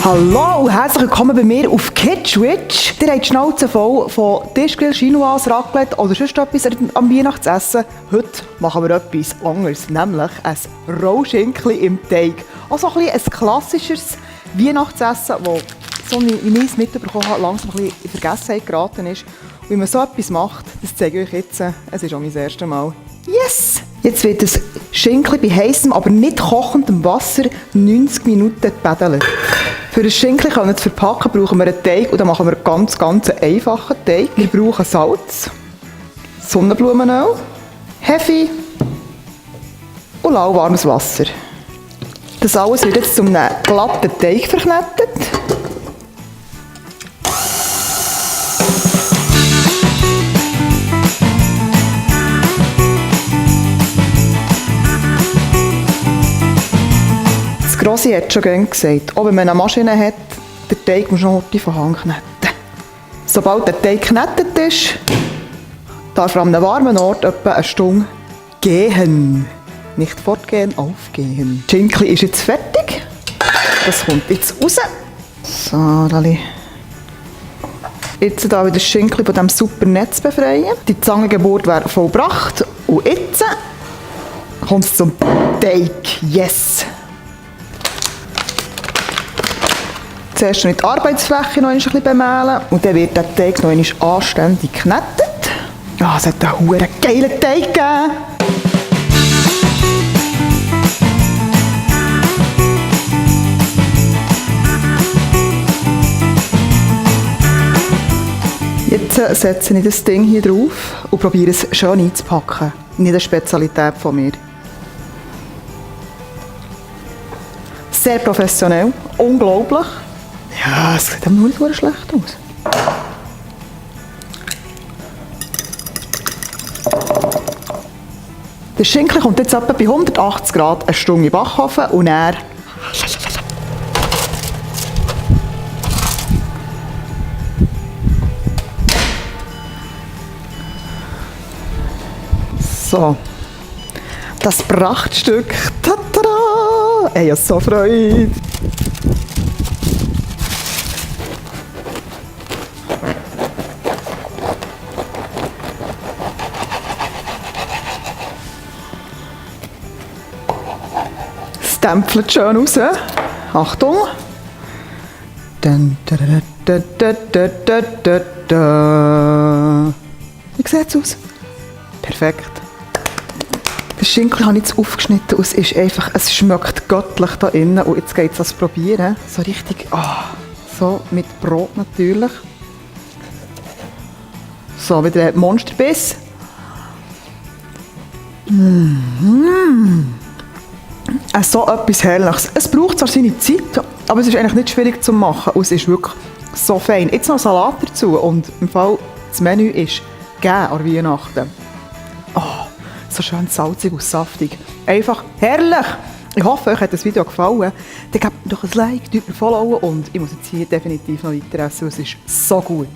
Hallo und herzlich willkommen bei mir auf Kitschwitch. Ihr habt die Schnauze voll von Tischgrill, Chinoise, Raclette oder sonst etwas am Weihnachtsessen. Heute machen wir etwas anderes, nämlich ein Rollschinkli im Teig. Also ein klassisches Weihnachtsessen, das, so wie ich es mitbekommen habe, langsam ein bisschen in Vergessenheit geraten ist. Und wie man so etwas macht, das zeige ich euch jetzt. Es ist auch mein erstes Mal. Yes! Jetzt wird das Schinkli bei heissem, aber nicht kochendem Wasser 90 Minuten gebädelt. Für das Schinkli zu verpacken, brauchen wir einen Teig und dann machen wir einen ganz einfachen Teig. Wir brauchen Salz, Sonnenblumenöl, Hefe und lauwarmes Wasser. Das alles wird jetzt zu einem glatten Teig verknetet. Grossi hat schon gerne gesagt, auch wenn man eine Maschine hat, der Teig muss noch heute von Hand kneten. Sobald der Teig geknetet ist, darf er an einem warmen Ort etwa eine Stunde gehen. Nicht fortgehen, aufgehen. Das Schinkli ist jetzt fertig. Das kommt jetzt raus. So, Dali. Jetzt hier wieder das Schinkli von diesem super Netz befreien. Die Zangengeburt wäre vollbracht. Und jetzt kommt es zum Teig. Yes! Zuerst noch die Arbeitsfläche noch ein bisschen bemehlen und dann wird der Teig noch einmal anständig geknetet. Ah, es hat einen huere geilen Teig gegeben. Jetzt setze ich das Ding hier drauf und probiere es schön einzupacken. Nicht eine Spezialität von mir. Sehr professionell, unglaublich. Ja, es sieht aber nur nicht so schlecht aus. Der Schinken kommt jetzt etwa bei 180 Grad eine Stunde in den Backofen und dann so. Das Prachtstück. Tada! Ich habe so Freude. Dämpft schön raus. Achtung! Wie sieht es aus? Perfekt. Das Schinken habe ich jetzt aufgeschnitten und es schmeckt göttlich da innen. Und jetzt geht es das probieren. So richtig, so mit Brot natürlich. So, wieder ein Monsterbiss. So etwas Herrliches. Es braucht zwar seine Zeit, aber es ist eigentlich nicht schwierig zu machen und es ist wirklich so fein. Jetzt noch Salat dazu und im Fall das Menü ist gegeben an Weihnachten. Oh, so schön salzig und saftig. Einfach herrlich! Ich hoffe, euch hat das Video gefallen. Dann gebt mir doch ein Like, folgt mir followen und ich muss jetzt hier definitiv noch weiter essen, es ist so gut.